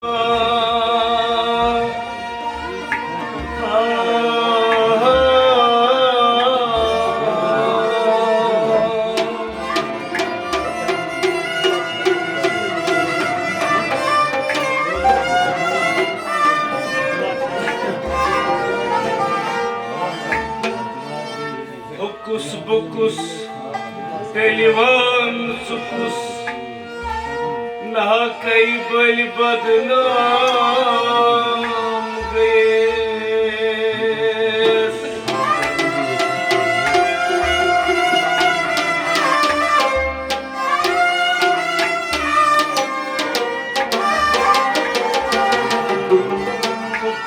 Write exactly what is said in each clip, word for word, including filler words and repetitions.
ہُہ کُس بہٕ کُس، تیٚلہِ وَن ژٕ کُس، نہ کَے بٔلۍ بدنام گٔیَس۔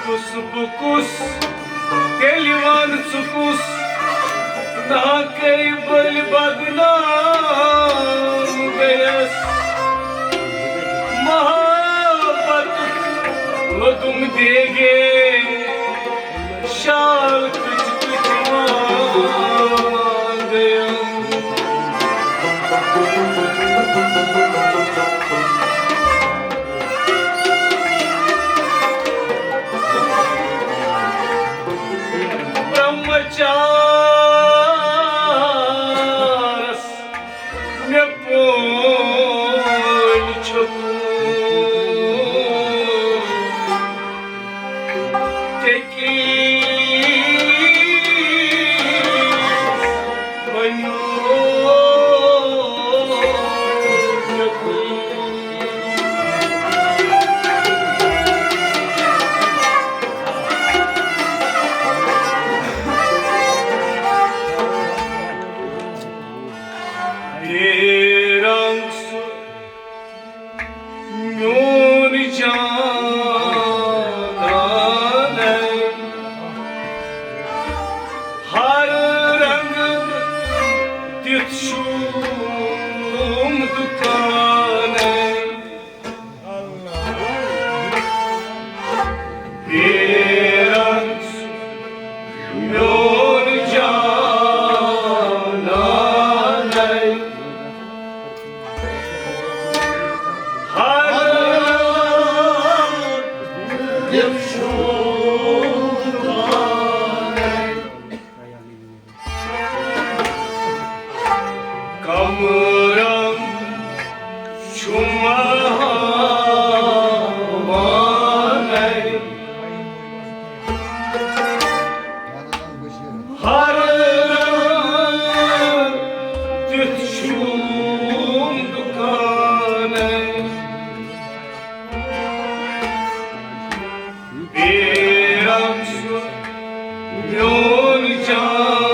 کُس بہٕ کُس، تیٚلہِ وَن ژٕ کُس، نہ کَے بٔلۍ بدنام گٔیَس۔ محبت لوٚدُم دیگے، شال کچ کچ مانگیم۔ برہمچارس مےٚ پٲلۍ چھُکھ۔ ٹیٚکی ؤنِو چھُکھ۔ بے رنگ سُہ میون جانانَے، ہر رنگ دِتھ چھُم دُکانَے۔ بے رنگ سُہ میون جانانَے۔ ہر کمرم چھُم ہاوانَے۔ ہر رنگ تیُتھ چھُم دُکانَے۔ بے رنگ سُہ میون جانانَے۔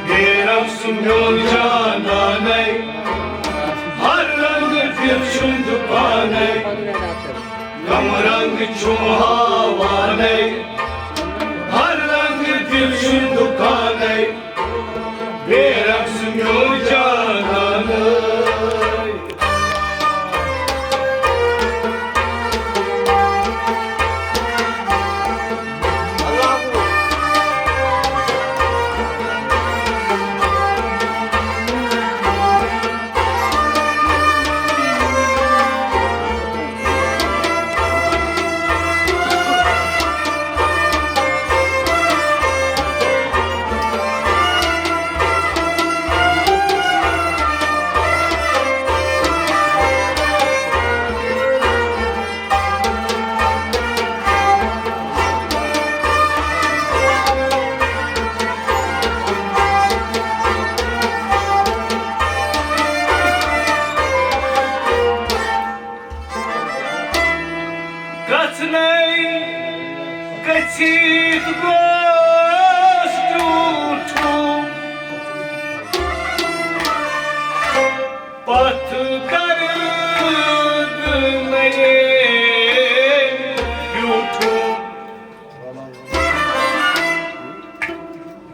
بے رنگ سُہ میون جانانَے، ہر رنگ دِتھ چھُم دُکانَے۔ کم رنگ چھُم ہاوانَے، ہر رنگ دِتھ چھُم دُکانَے۔ بے رنگ سُہ میون جانانَے۔ گژھنَے گٔژھِتھ گوس ٹوٗٹھوٗ۔ پتھ کر نئے بیوٹھو۔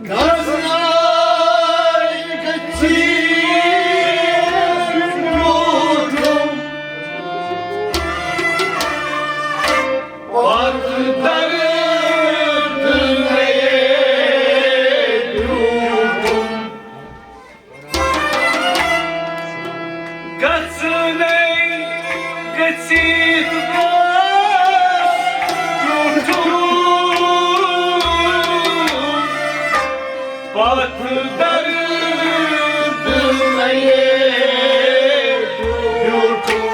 گزنائی گچھی بیوٹھو۔ پتھ کر نئے بیوٹھو۔ ژیٖتھ گوٚژھ ٹوٹھُن، پتھ دردٕ نَیے بیوٗٹھُن۔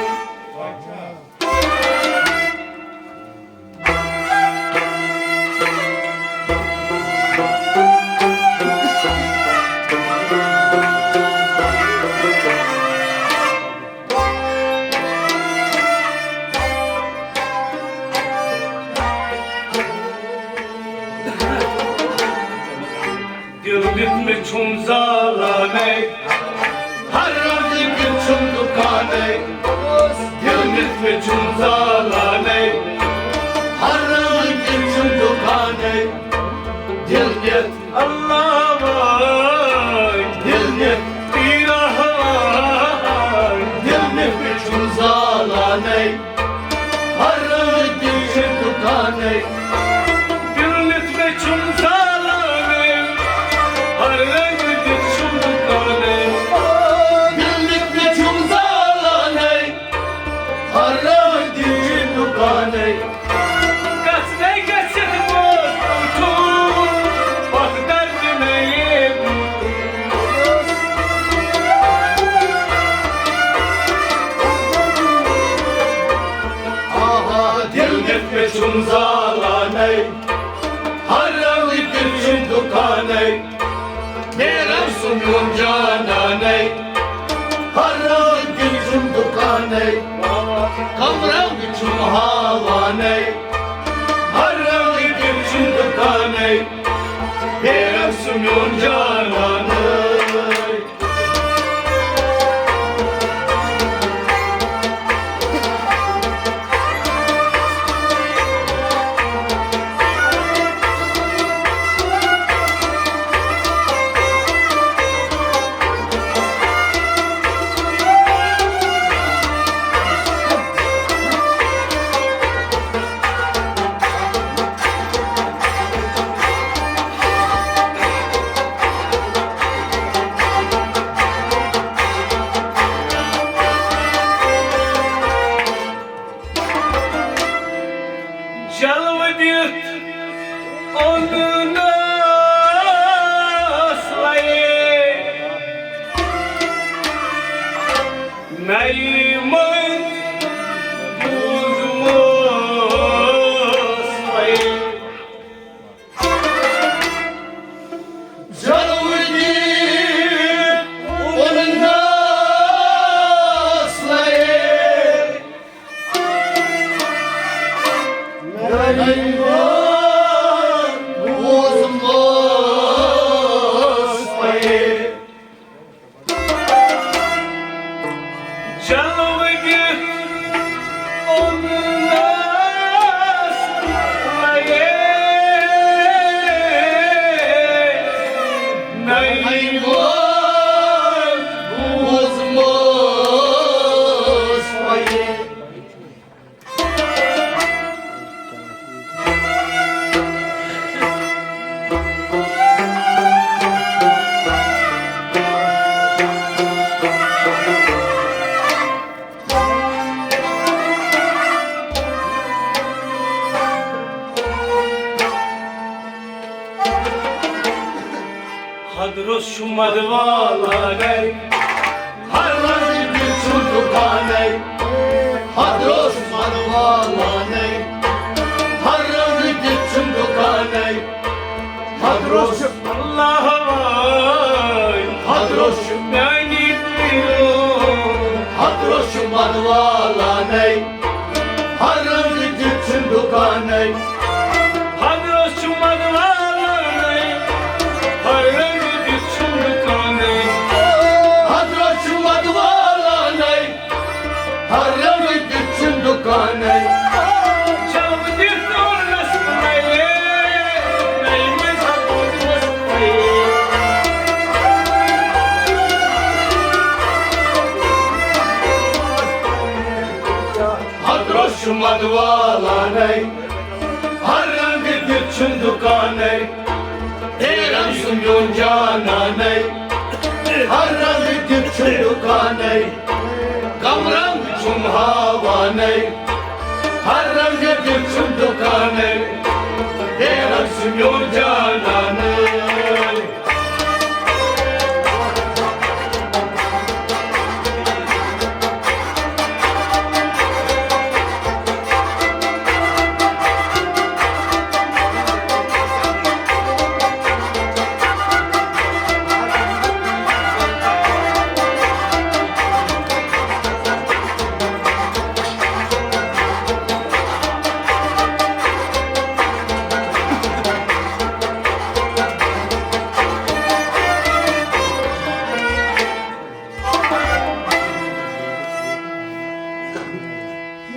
دِل دِتھ مےٚ چھُم زالانَے، ہر رنٛگہٕ کِنۍ چھُم دُکانَے۔ دِل دِتھ مےٚ چھُم زالانَے، ہر رنٛگہٕ کِنۍ چھُم دُکانَے۔ دِل دِتھ اللہ واے، دِل دِتھ پیٖرا واے۔ دِل دِتھ مےٚ چھُم زالانَے، ہر رنٛگہٕ کِنۍ چھُم دُکانَے۔ دِل دِتھ مےٚ چھُم زالانَے، ہر رنٛگہٕ کِنۍ چھُم دُکانَے۔ دِل دِتھ مےٚ چھُم زالانَے، ہر رنٛگہٕ کِنۍ چھُم دُکانَے۔ گژھنے گٔژھِتھ ووت ٹوٹھُن، پتھ دردٕ نَیے بیوٗٹھُن۔ آہا، دِل دِتھ مےٚ چھُم زالانَے، ہر رنٛگہٕ کِنۍ چھُم دُکانَے۔ بے رنٛگ سُہ میون جانانَے، ہر رنٛگہٕ کِنۍ چھُم دُکانَے۔ کم رنٛگ چھُم ہاوانَے، ہر رنٛگہٕ کِنۍ چھُم دُکانَے۔ بے رنٛگ سُہ میون جانانَے۔ جلوٕ دِتھ اوٚننَس لَیے نَیہِ منٛز بوٗزمُت لَیے۔ جلوٕ دِتھ اوٚننَس لَیے نَیہِ منٛز بوٗزمُت لَیے۔ جلوٕ دِتھ اوٚننَس لَیے نَیہِ منٛز بوٗزمُت لَیے۔ حضرت چھُ مدوالا گرِ، ہر رنٛگہٕ کِنۍ چھُم دُکانَے۔ حضرت چھُ مدوالانَے، ہر رنٛگہٕ کِنۍ چھُم دُکانَے۔ حضرت چھُ اللہ واے، حضرت چھُ میٛانہِ دِلُک۔ حضرت چھُ مدوالانَے، ہر رنٛگہٕ کِنۍ چھُم دُکانَے۔ حضرت چھُ مدوالانَے، ہر رنٛگہٕ کِنۍ چھُم دُکانَے۔ حضرت چھُ مدوالانَے، ہر رنٛگہٕ کِنۍ چھُم دُکانَے۔ جلوٕ دِتھ اوٚننَس لَیے، نَیہِ منٛز ہا بوٗزمُت لَیے۔ حضرت چھُ مدوالانَے، ہر رنٛگہٕ کِنۍ چھُم دُکانَے۔ ہیران سُہ میون جانانَے، ہر رنٛگہٕ کِنۍ چھُم دُکانَے۔ کم رنٛگ چھُم ہاوان ہر رنگ دِژٕم دُکانَے، بے رنگ سُہ میون جانانَے۔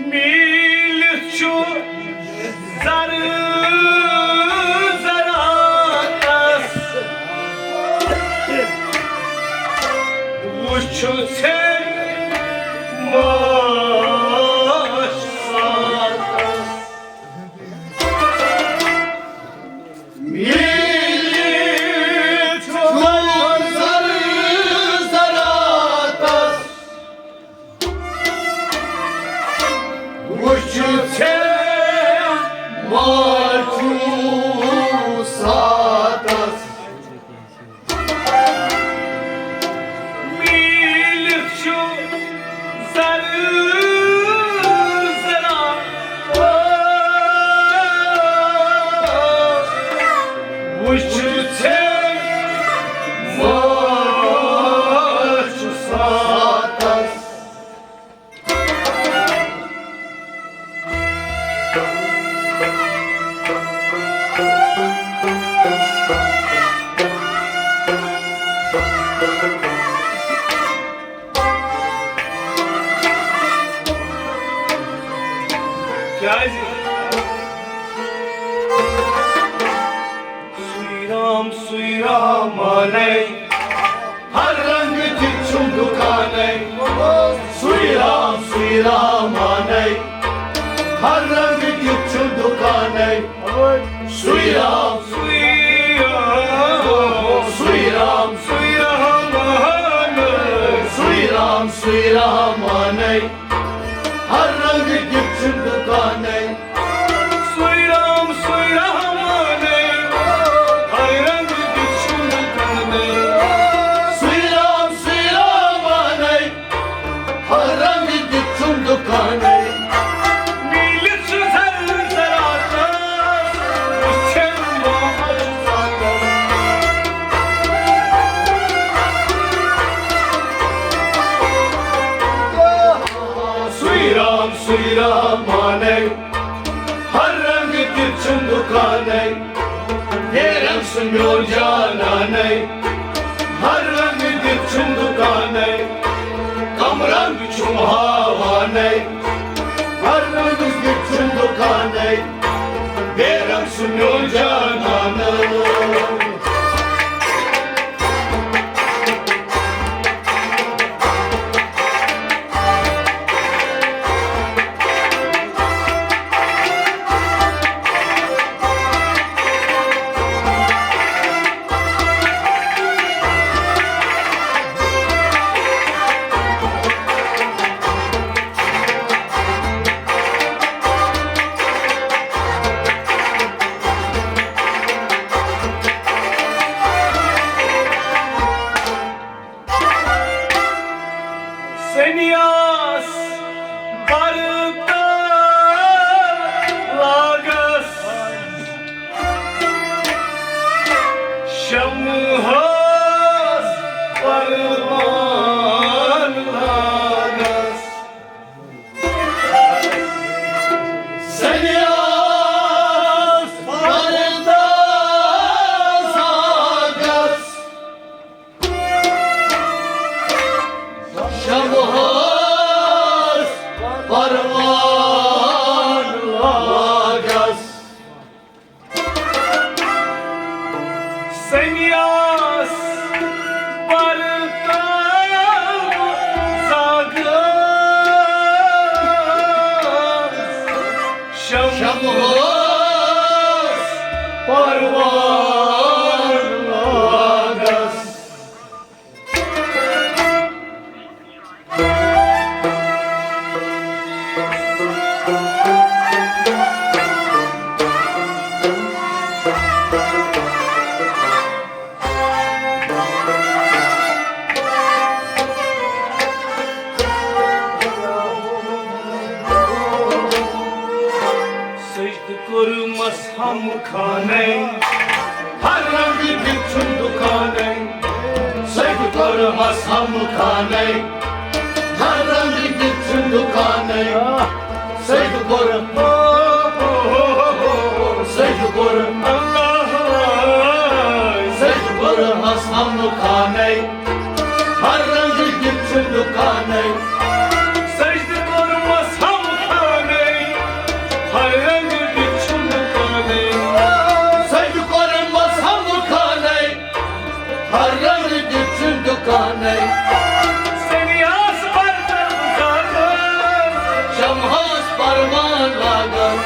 میٖلِتھ چھُ زر زراتس، وُچھُتھ ژےٚ ماچھ ساتس۔ میٖلِتھ چھُ زر زراتس، وُچھ ژےٚ ماچھ ساتس۔ میٖلِتھ چھُ زر زرا، وُچھ ژےٚ ماچھ ساتس۔ کیازِ؟ سُے رام، سُے رامانے، ہر رنگ دِژٕم دُکانے۔ سُے رام، سُے رامانے، ہر رنگ دِژٕم دُکانے۔ سُے رام، سُے رام، سُے رام، سُے رامانے، سُے رام، سُے رامانے، ہر رنگ دِژٕم دُکانے۔ سُے رام، سُے رامانے، ہر رنگ دِژٕم دُکانے۔ سُے رام، سُے رامانے، ہر رنگ دِژٕم دُکانے۔ میٖلِتھ چھُ زر زراتس، وُچھ ژےٚ ماچھ ساتس۔ سُے رام، سُے رامانے، ہر رنگ دِژٕم دُکانے۔ بے رنگ سُہ میون جانانے، ہر رنگ دِژٕم دُکانے۔ کم رنگ چھُم ہاوانے، ہر رنگ دِژٕم دُکانے۔ بے رنگ سُہ میون جانانے۔ سنیاس برتر لاگس، شمہس پروان لاگس۔ سنیاس برتر لاگس، شمہس پروان ہم خانے، ہر رنگ دِتھ چھُم دُکانے۔ سجدٕ کوٚرمس ہم خانے، ہر رنگ دِتھ چھُم دُکانے۔ سجدٕ کوٚر، سجدٕ کوٚر، سجدٕ کوٚرمس ہم خانے، ہر رنگ دِتھ چھُم دُکانے۔ سجدٕ کوٚرمس ہم خانے، ہر رنگ دِتھ چھُم دُکانے۔ سجدٕ کوٚرمس ہم خانے، ہر رنگ دِتھ چھُم دُکانے۔ سریاس پر زاگان، شمہس پروان لاگان۔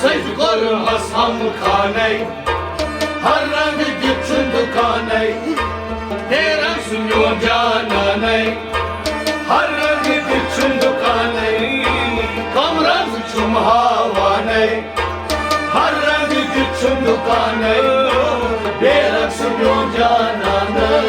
سجدٕ کوٚرمس ہم خانے، ہر رنگ دِتھ چھُم دُکانے۔ بے رنگ سُہ میون جانانے، ہر رنگ دِتھ چھُم دُکانے۔ کم رنگ چھُم ہاوانے، ہر رنگ دِتھ چھُم دُکانے۔ بے رنگ سُہ میون جانانے۔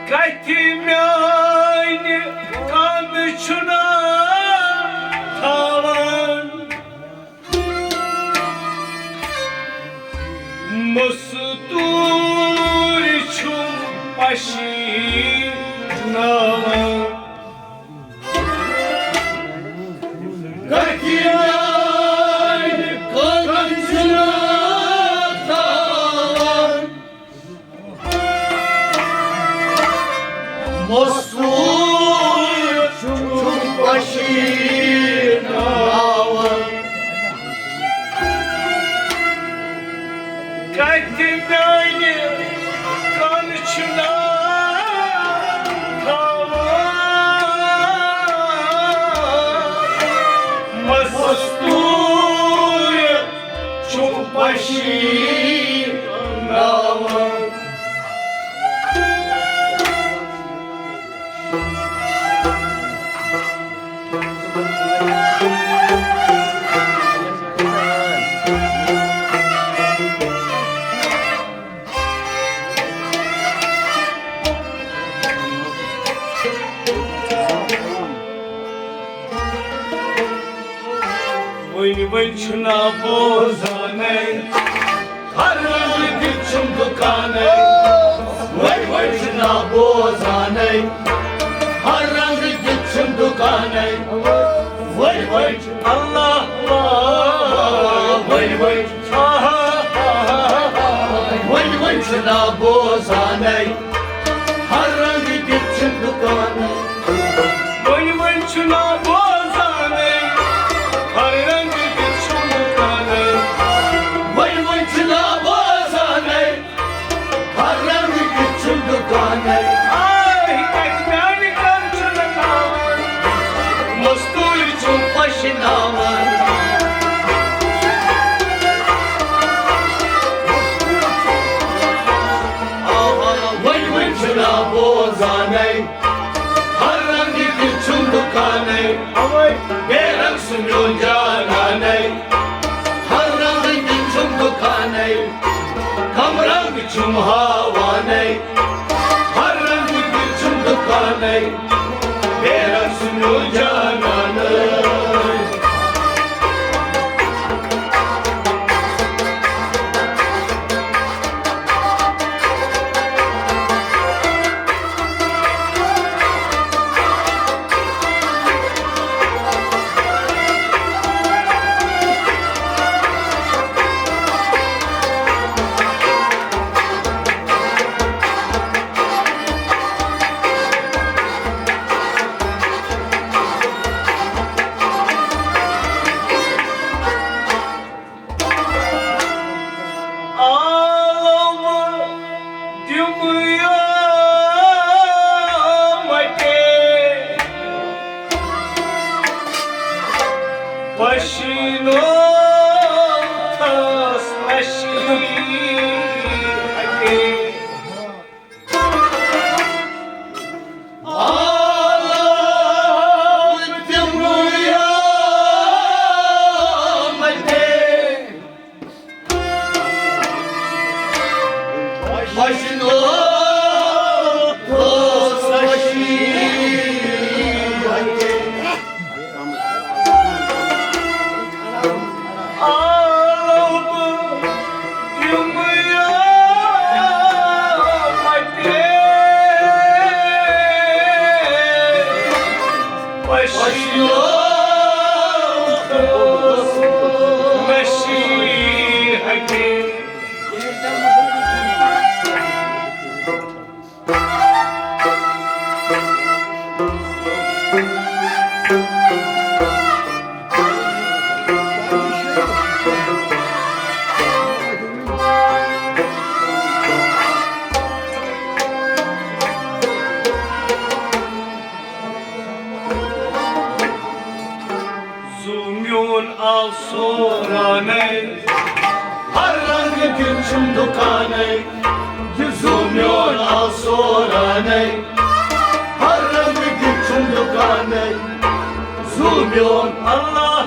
کتھِ میانہِ کند چھُنا تھاوان، مستوٗرۍ چھُم پشی ناوان۔ کتھِ میانہِ کند چھُنا تھاوان، مستوٗرۍ چھُم پشی ناوان۔ کتھِ میانہِ کند چھُنا تھاوان، مستوٗرۍ چھُم پشی ناوان۔ وۄنۍ وۄنۍ چھُنا بوزانَے، ہر رنگہٕ دِتھ چھُم دُکانَے۔ وۄنۍ وۄنۍ چھُنا بوزانَے، ہر رنگہٕ دِتھ چھُم دُکانَے۔ وۄنۍ وۄنۍ چھُ اللہ، وۄنۍ وۄنۍ چھُ، آہا، وۄنۍ وۄنۍ چھُنا بوزانَے، ہر رنگہٕ دِتھ چھُم دُکانَے۔ وۄنۍ وۄنۍ چھُنا بوزانَے، ہر رنگہٕ دِتھ چھُم دُکانَے۔ وۄنۍ وۄنۍ چھُنا بوزانَے، ہر رنگہٕ دِتھ چھُم دُکانَے۔ آے، کتھِ میانہِ کند چھُنا تھاوان، مستوٗرۍ چھُم پشی ناوان۔ آ، آ، وۄنۍ وۄنۍ چھُنا بوزانَے، ہر رنگہٕ دِتھ چھُم دُکانَے۔ اوے۔ بے رنگ سُہ میون جانانَے، ہر رنگہٕ دِتھ چھُم دُکانَے۔ کم رنگ چھُم ہاوانَے، ہر رنگ دِتھ چھُم دُکانَے۔ بے رنگ سُہ میون جانانَے۔ آلو بہٕ دِمہٕ یومَے پشیو مےٚ شیٖر حکیم۔ زُو میون آو سورانَے، ہر رنگ دیُت چھُم دُکانَے۔ یہِ زُو میون آو سورانَے، ہر رنگ دیُت چھُم دُکانَے۔ زُو میون اللہ،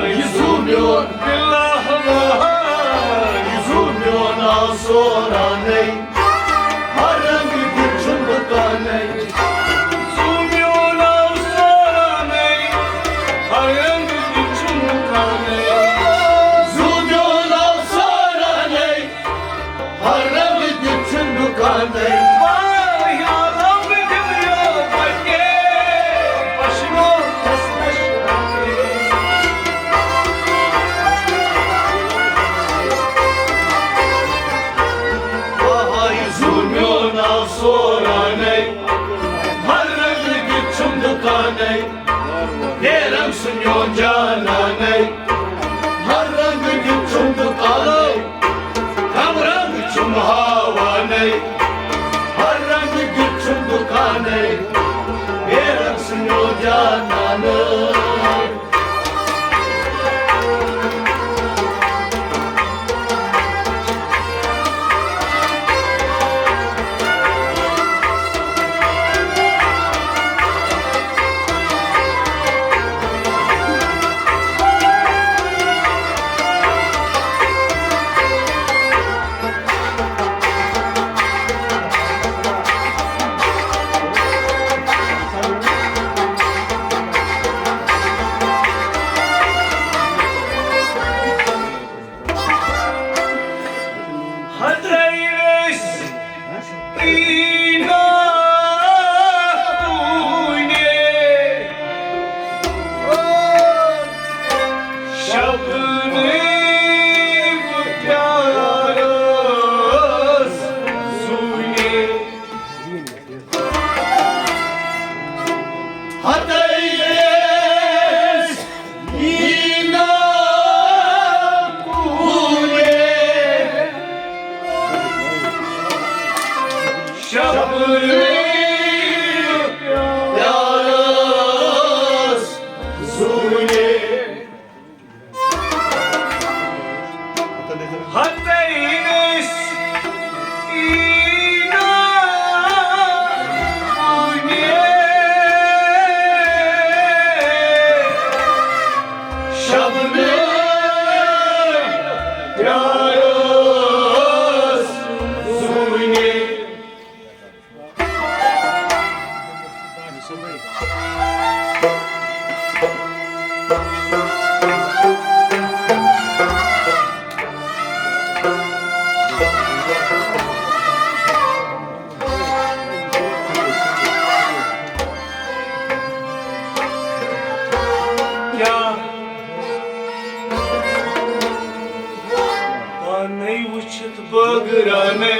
یہِ زُو میون اللہ، یہِ زُو میون آو سورانَے۔ ہر رنگ دیُت چھُم دُکانَے۔ زُو میون آو سورانَے، ہر رنگ دیُت چھُم دُکانَے۔ زُو میون آو سورانَے، ہر رنگ دیُت چھُم دُکانَے۔ واہ، یا رب، دِم یو پکے، پشنو کھسنش۔ واہ، یہِ زُو میون آو سورانَے، ہر رنگ دیُت چھُم دُکانَے۔ بے رنگ سُہ میون جانانَے، ہر رنگ دیُت چھُم دُکانَے۔ کم رنگ چھُم ہاوانَے، ہر رنگ دیُت چھُم دُکانَے۔ بے رنگ سُہ میون جانانَے۔ ہتٲوِس پیٖنہ کُنہِ شبنہٕ پیارس زوٗنہِ۔ ہتٲوِس پیٖنہ کُنہِ شبنہٕ پیارس زوٗنہِ۔ ہتٲوِس پیٖنہ کُنہِ شبنہٕ پیارس زوٗنہِ۔ کیٛاہ پانے وُچھِتھ بٲگرانَے،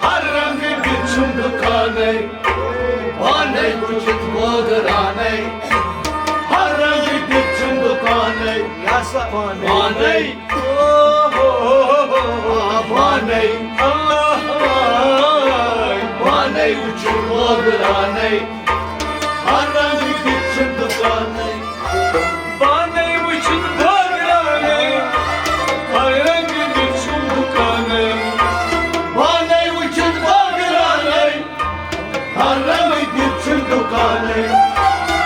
ہر رنگ دیُت چھُم دُکانَے۔ پانے وُچھِتھ بٲگرانَے، ہر رنگ دیُت چھُم دُکانَے۔ پانے، پانے، اللہ، پانے وُچھِتھ بٲگرانَے، ہر رنگ دیُت چھُم دُکانَے۔ پانے وُچھِتھ بٲگرانَے، ہر رنگ دیُت چھُم دُکانَے۔ پانے وُچھِتھ بٲگرانَے، ہر رنگ دیُت چھُم دُکانَے۔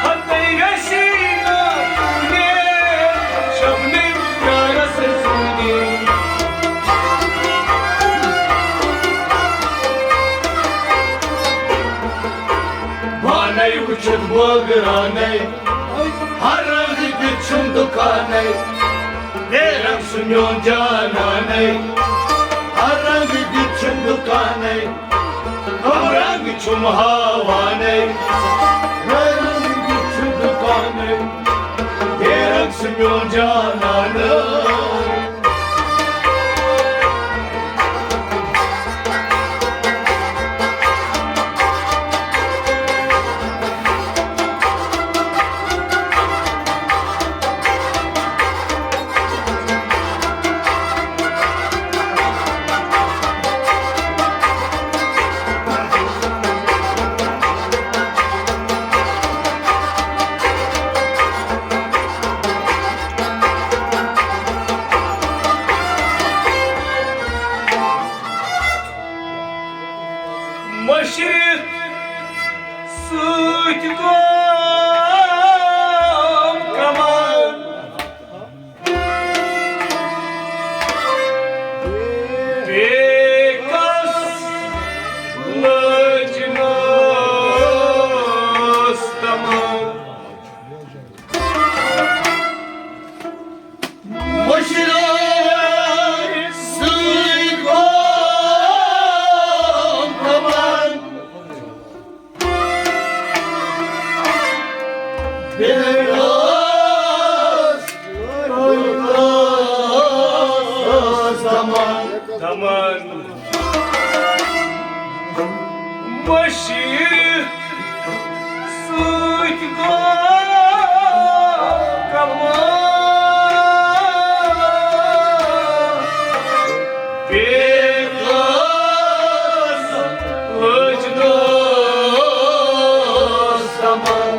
ہتٲوِس پیٖنہ کُنہِ شبنہٕ پیارس زوٗنہِ۔ پانے وُچھِتھ بٲگرانے، ہر رنٛگہٕ دیُت چھُم دُکانے، بے رنٛگ سُہ میون جانانے، ہر رنٛگہٕ دیُت چھُم دُکانے، ہم رنٛگ چھُم ہاوانے، بے رنٛگ دیُت چھُم دُکانے، بے رنٛگ سُہ میون جانانے۔ مشرق سۭتۍ گوٚو کمان، بیکس لٲج نٲس تمان۔ مشرق سۭتۍ گوٚو کمان، بیکس لٲج نٲس تمان۔ تمان۔ مشرق سۭتۍ گوٚو کمان، بیکس لٲج نٲس تمان۔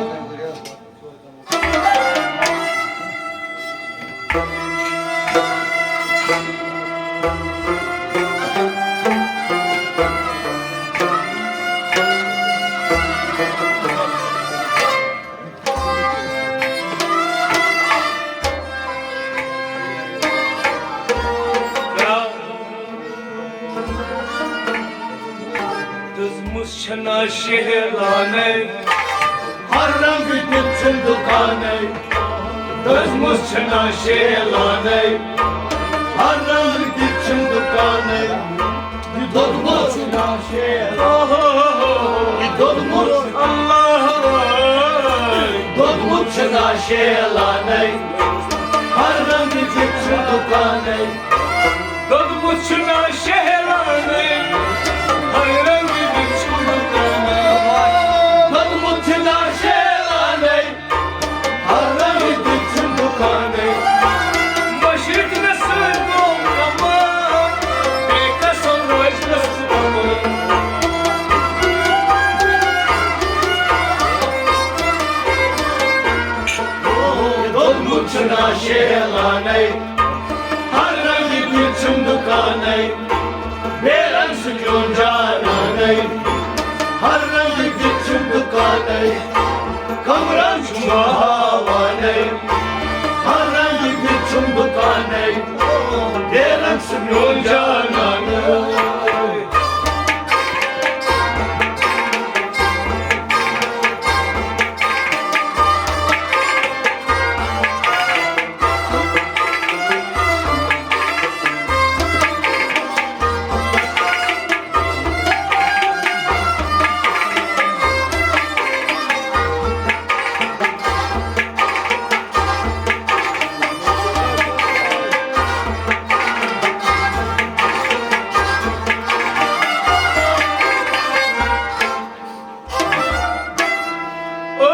دٔزمٕژ چھنا شیہلانَے، ہر رنٛگ دیُت چھُم دُکانَے۔ دٔزمٕژ چھنا شیہلانَے، ہر رنٛگ دیُت چھُم دُکانَے۔ یہِ دوٚدمُت چھُنا شیہلانَے، یہِ دوٚدمُت، اللہ، دوٚدمُت چھُنا شیہلانَے، ہر رنٛگ دیُت چھُم دُکانَے۔ دوٚدمُت چھُنا شیہلانَے، ہر رنٛگ دیُت چھُم دُکانَے۔ دوٚدمُت چھُنا شیہلانَے، ہر رنٛگ دیُت چھُم دُکانَے۔ مشرق مےٚ سۭتۍ گوٚو کمان، بیکس لٲج نٲس تمان۔ دوٚدمُت چھُنا شیہلانَے، ہر رنٛگ دیُت چھُم دُکانَے، بے رنٛگ سُہ میون جانانے۔ ہر رنٛگ دیُت چھُم دُکانَے، کم رنٛگ چھُم ہاوانَے۔ ہر رنٛگ دیُت چھُم دُکانَے، بے رنٛگ سُہ میون جانانے۔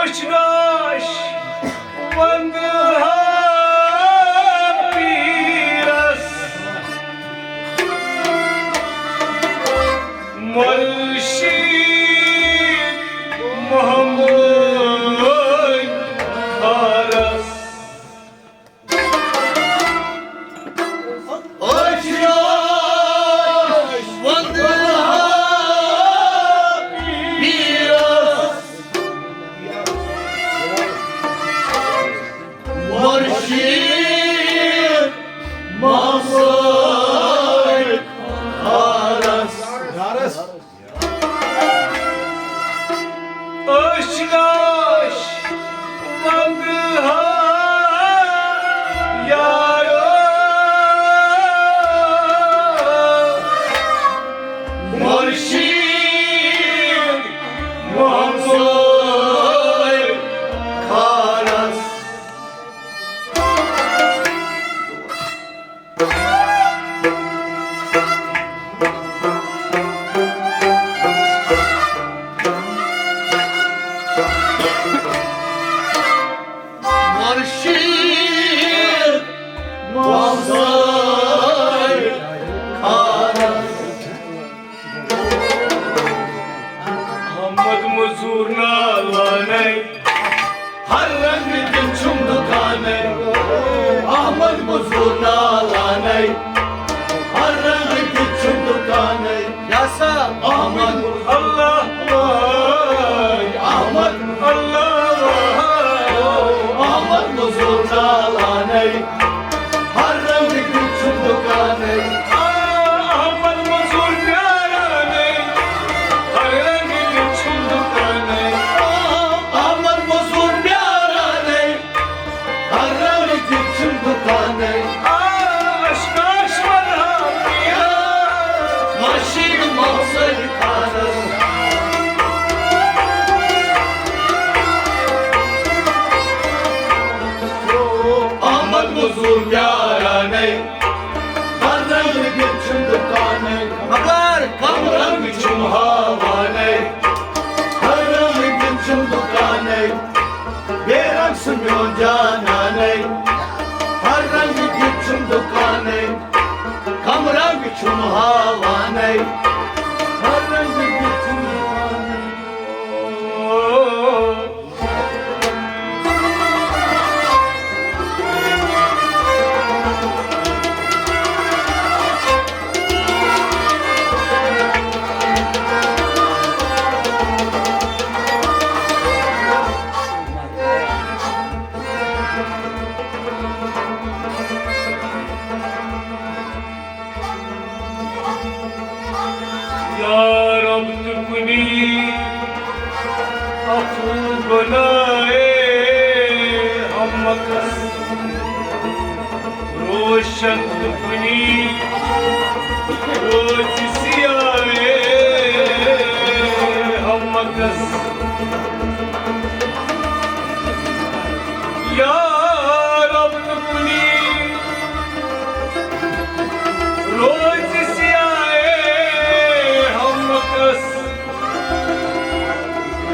أچھ گاش وندٕ ہا پیٖرس، مرشد محمد خارس۔ أچھ گاش وندٕ ہا پیٖرس، مرشد محمد خارس۔ أچھ گاش مرشد محمد خانس۔ احمد مزور نالانَے، ہر رنگ تہِ چھُم دُکانَے۔ احمد مزور نالانَے، ہر رنگ تہِ چھُم دُکانَے۔ یا سا احمد اللہ، احمد اللہ، احمد مزور نالانَے، ہر رنگ تہِ چھُم دُکانَے۔ آ، احمد مزور پیارانَے، ہر رنگ تہِ چھُم دُکانَے۔ آ، احمد مزور پیارانَے، ہر رنگ تہِ چھُم دُکانَے۔ آ، اشکاش ونہا پیا، ماشی محسن خانس۔ احمد مزور پیارانَے، ہر رنگ تہِ چھُم دُکانَے۔ مگر کم رنگ چھُم ہاوانَے، ہر رنگ تہِ چھُم دُکانَے۔ بے رنگ سُہ میون جانانَے، ہر رنگ تہِ چھُم دُکانَے۔ کم رنگ چھُم ہاوانَے، ہر رنگ تہِ چھُم دُکانَے۔ یا رب، تُکنی عفو گناہ ہمکس، روشن تُکنی روز سیاہ ہمکس۔ یا رب، تُکنی روز سیاہ ہمکس،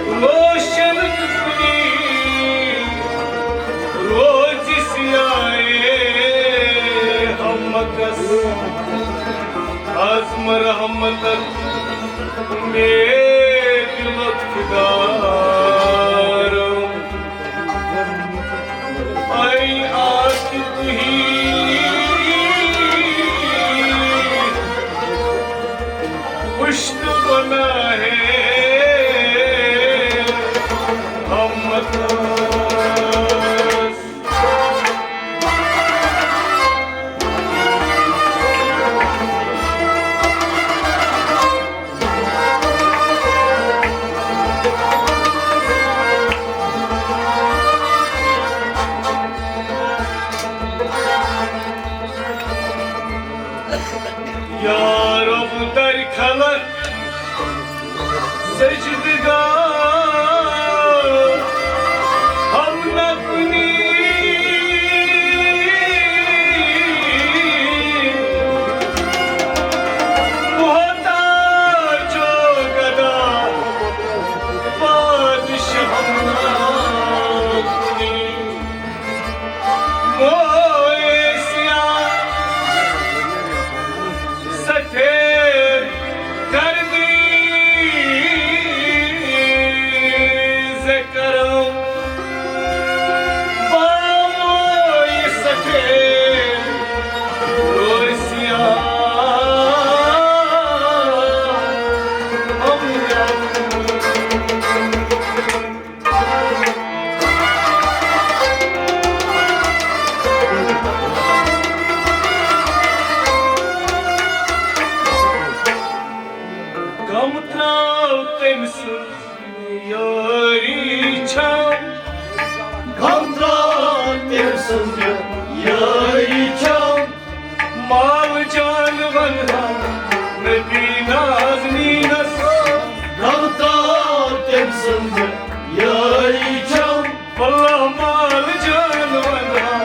روشن تُکنی روز سیاہ ہمکس۔ از مرحمتک امید لطف دارم۔ اے آسہِ تُہی پشت پناہ ہمکس۔ یا رب، در خلق سجدگاہ ہم نہ کنی، محتاج و گدا پادشاہ ہم نہ کنی۔ موئے سیاہ سفید کردی ز کرم، با موئے سفید روئے سیاہ ہم نہ کنی۔ غم تراو تٔمۍ سٕنٛز یٲری چھم۔ غم تراو تٔمۍ سٕنٛز یٲری چھم۔ مال جان ونہا نبی نازنینس۔ غم تراو تٔمۍ سٕنٛز یٲری چھم۔ واللہ مال جان ونہا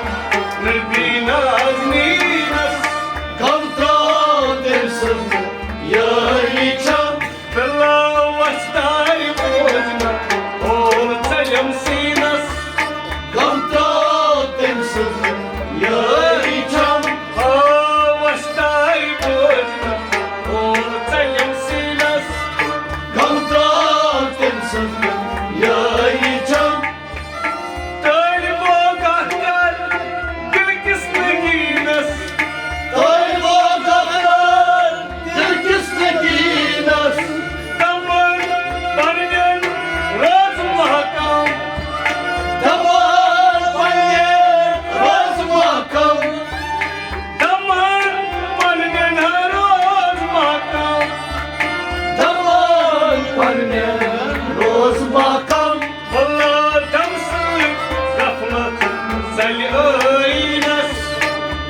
نبی نازنینس۔ غم تراو تٔمۍ سٕنٛز یٲری چھم۔ باللہ وۄستارِ بوزنہ، ہول ژلم سیٖنس۔ غم ترٛاو تٔمۍ سٕنٛز یٲری چھم۔ آ، وۄستارِ بوزنہٕ وول ژلٮ۪م سیٖنس۔ غم ترٛاو تٔمۍ سٕنٛز یٲری چھم۔ طٲلبو کتھ کر دل کِس نگیٖنس۔ طٲلبو کتھ کر دل کِس نگیٖنس۔ تمن پننٮ۪ن روز محکم۔ تمن پننٮ۪ن روز محکم۔ تمن پننٮ۪ن روز محکم۔ تمن پننٮ۪ن روز محکم۔ واللہ دم سۭتۍ غفلت ژلہِ ٲیٖنس۔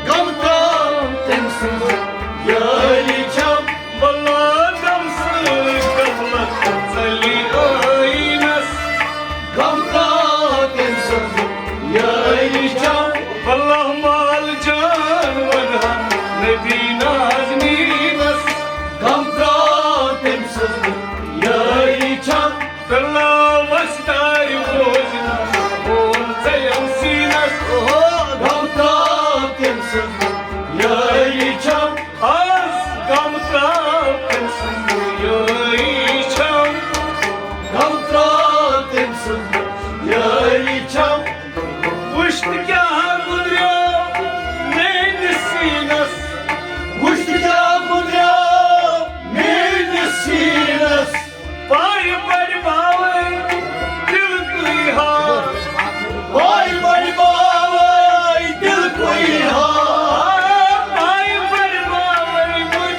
غم ترٛاو تٔمۍ سٕنٛز یٲری چھم۔ واللہ دم سۭتۍ غفلت ژلہِ ٲیٖنس۔ غم ترٛاو تٔمۍ سٕنٛز یٲری چھم۔ واللہ مال جان ونہٕ ہا نبی نازنیٖنس۔ غم ترٛاو تٔمۍ سٕنٛز یٲری چھم۔ تہٕ لا وۄستارِ بوزنہٕ وول ژلٮ۪م سیٖنس۔ غم ترٛاو تٔمۍ سٕنٛز یٲری چھم۔ آز غم ترٛاو تٔمۍ سٕنٛز یٲری چھم۔ غم ترٛاو تٔمۍ سٕنٛز یٲری چھم۔ وٕچھ تہٕ کیٛاہ گُزریو میٲنِس سیٖنس۔ وٕچھ تہٕ کیٛاہ گُزریو میٲنِس سیٖنس۔ پایہِ بڑِ باوے دل کُے ہا۔ پایہِ بڑِ باوے دل کُے ہا۔ پایہِ بڑِ باوے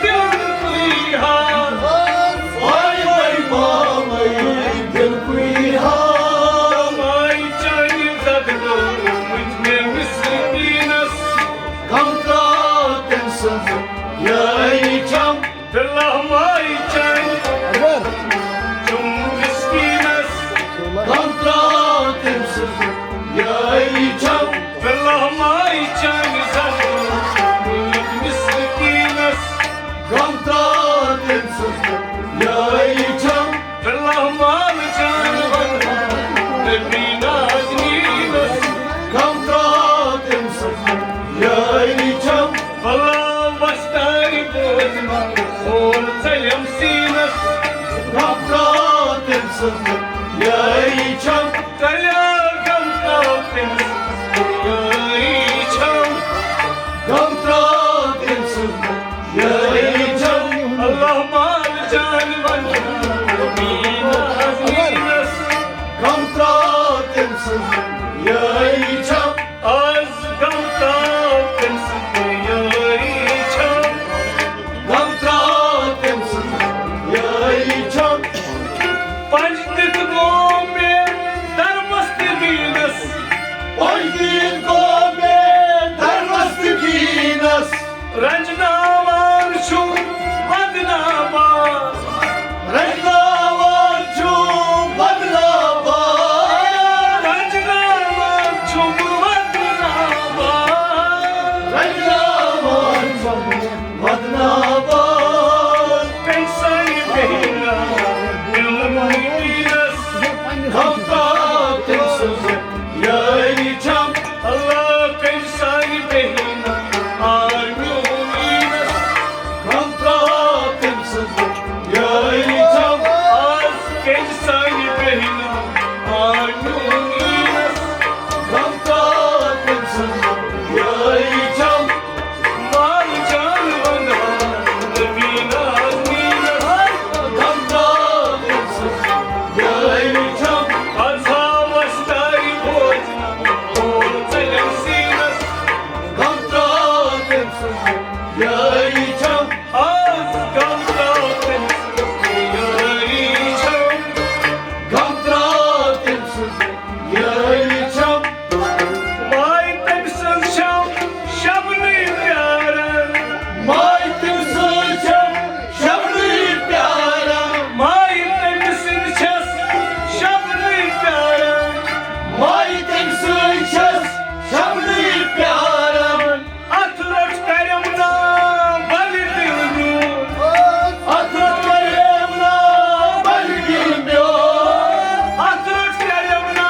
دل کُے ہا۔ پایہِ بڑِ باوے دل کُے ہا۔ پایہِ چانہِ زد گوٚمُت مےٚ مسکیٖنس۔ غم ترٛاو تٔمۍ سٕنٛز یٲری چھم۔ تہٕ لہماے چانہِ اگر چوٚم مسکیٖنس۔ غم ترٛاو تٔمۍ سٕنٛز یٲری چھم۔ تہٕ لہماے چانہِ زنہٕ مسکیٖنس۔ غم ترٛاو تٔمۍ سٕنٛز یٲری چھم۔ تہٕ لہماے چانہِ زنہٕ نبی نازنیٖنس۔ غم ترٛاو تٔمۍ سٕنٛز یٲری چھم۔ بلا وستاری بوزنہٕ وول ژلٮ۪م سیٖنس۔ غم ترٛاو تٔمۍ سٕنٛز یٲری چھم۔ تلیا غم ترٛاو تٔمۍ سٕنٛز یٲری چھم۔ غم ترٛاو تٔمۍ سٕنٛز یٲری چھم۔ اللہ مال جان ونہٕ نبی نازنیٖنس۔ غم ترٛاو تٔمۍ سٕنٛز یٲری چھم۔ آز غم ترٛاو تٔمۍ سٕنٛز یٲری چھم۔ غم ترٛاو تٔمۍ سٕنٛز یٲری چھم۔ پنج دِتھ گوٚو مےٚ درمس تہٕ دیٖنس۔ پنج دِتھ گوٚو مےٚ درمس تہٕ دیٖنس۔ رنجناوان چھُم بدناوان۔ رنجناوان چھُم بدناوان۔ رنجناوان چھُم بدناوان۔ رنجناوان چھُم بدناوان۔ کٔمۍ سانہِ بیہنہ دِل مُنیٖرس۔ غم ترٛاو تٔمۍ سٕنٛز یٲری چھم۔ اللہ کٔمۍ سانہِ بیہنہ آر میون یٖنس۔ غم ترٛاو تٔمۍ سٕنٛز یٲری چھم۔ آز کٔمۍ سانہِ بیہنہ آر میون یٖنس۔ غم ترٛاو تٔمۍ سٕنٛز یٲری چھم۔ مال جان ونہٕ ہا نبی نازنیٖنس۔ غم ترٛاو تٔمۍ سٕنٛز یٲری چھم۔ از ہا وۄستارِ بوزنہٕ وول ژلٮ۪م سیٖنس۔ غم ترٛاو تٔمۍ سٕنٛز یٲری چھم۔ آز غم ترٛاو تٔمۍ سٕنٛز یٲری چھم۔ غم ترٛاو تٔمۍ سٕنٛز یٲری چھم۔ ماے تٔمۍ سٕنٛز چھم شبنہٕ پیاران۔ ماے تٔمۍ سٕنٛز چھم شبنہٕ پیاران۔ ماے تٔمۍ سٕنٛز چھس شبنہٕ پیاران۔ ماے تٔمۍ سٕنٛز چھس شبنہٕ پیاران۔ اتھ روٚٹ کرم نا بلہِ دل میون۔ اتھ روٚٹ کرم نا بلہِ دل میون۔ اتھ روٚٹ کرم نا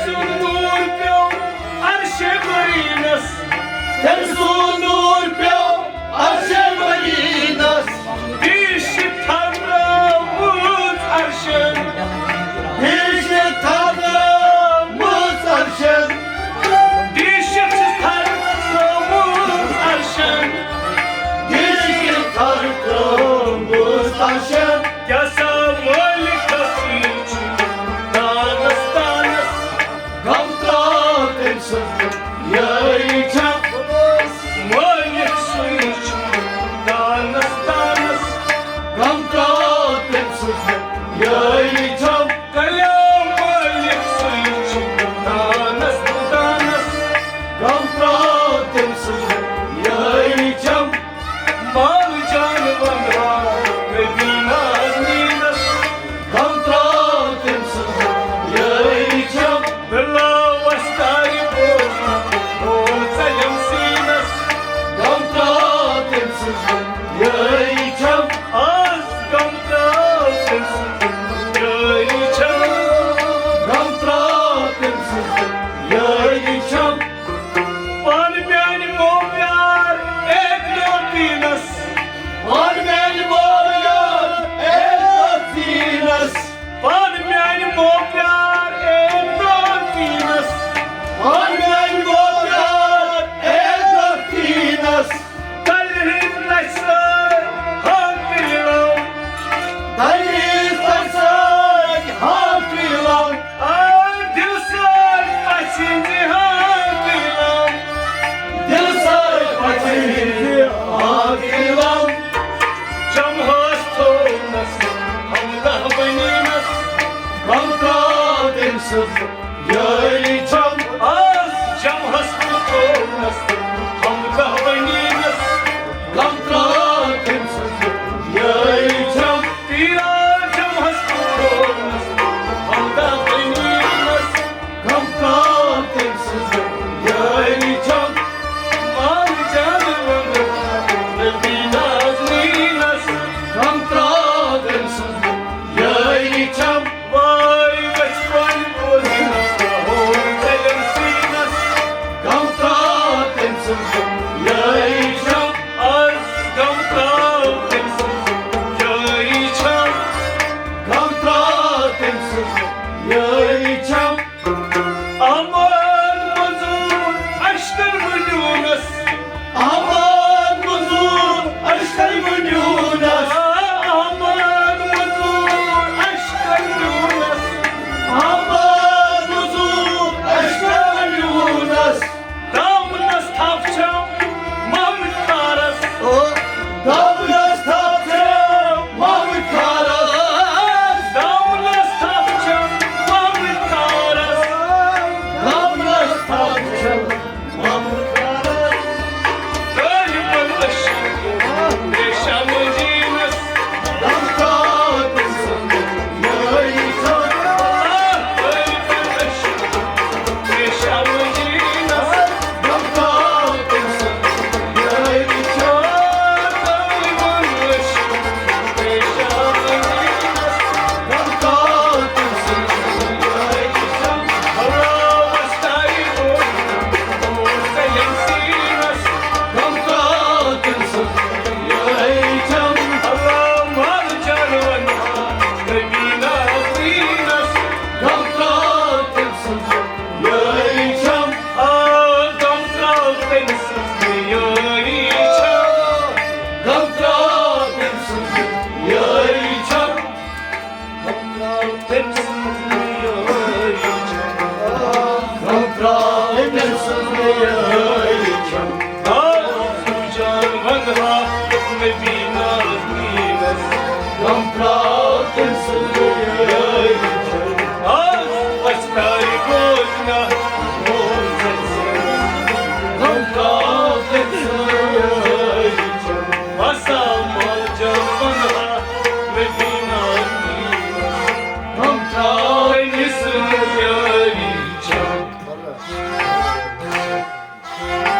سُنٛد نوٗر پیوٚو عرشِ برینس۔ تٔمۍ سُنٛد نوٗر پیوٚو عرشِ برینس۔ بیٚیہِ چھِ تھرمٲومٕژ عرشن۔ بیٚیہِ چھِ تھرمٲومٕژ عرشن۔ بیٚیہِ چھِ تھرمٲومٕژ عرشن۔ بیٚیہِ چھِ تھرمٲومٕژ عرشن۔ کیٛاہ سا مٲلِکس یہِ چھُ دانس دانس۔ غم ترٛاو تٔمۍ سٕنٛز یٲری چھا